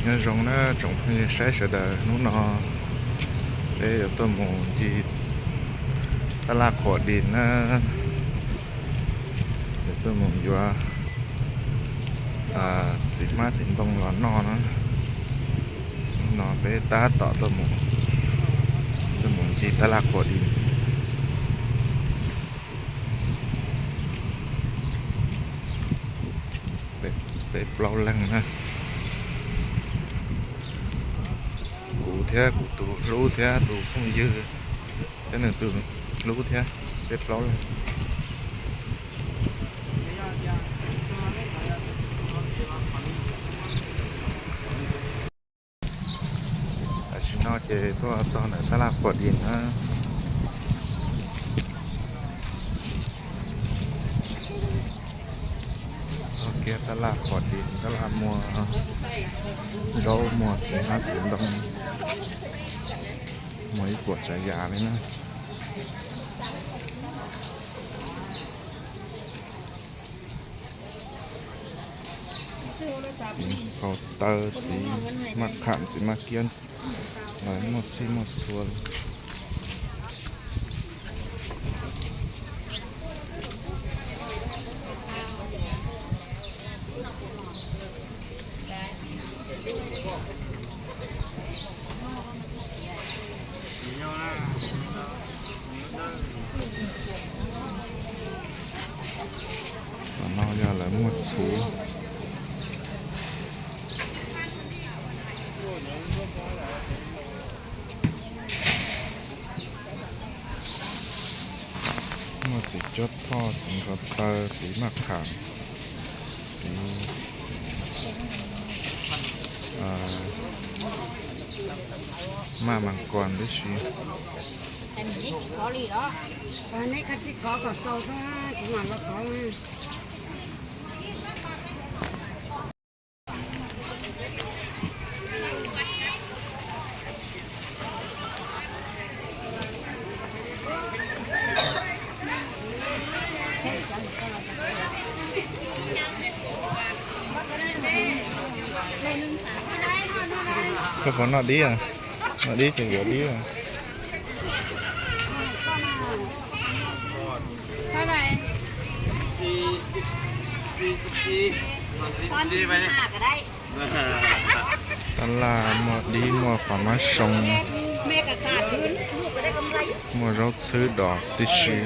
Nyob zoo na tsoom phooj ywg saib sawv daws, hnub no peb yuav tuaj mus ncig tab laj Qhuas Dis na, yuav tuaj mus yuav txiv hmab txiv ntoo los noj na. Hnub no peb tab tom tuaj mus, tuaj mus ncig tab laj Qhuas Dis. Peb plaub leeg na, kuv thiab kuv tus hlub thiab tus phooj ywg thiab nws tus hlub thiab, peb plaub leeg. Tam sim no ces tuaj txog ntawm tab laj Qhuas Dis na. Txog kiag tab laj Qhuas Dis, tab laj muag zaub, muag txiv hmab txiv ntoo, muag ib puas tsav yam li na. Txiv qau taw, txiv maj qham, txiv maj kiab, lawv muaj txhij muaj txhua li. Qhov no yog lawv muag txhuv. Muaj txiv cuab thoj, txiv nqaus taw, txiv maj qham, txiv maj mas kos tib si. Koj puas noj dib? Noj dib ces yuav dib. Tab laj muaj dib, muaj pham mab soo, muaj zaub txhwb dos tib si.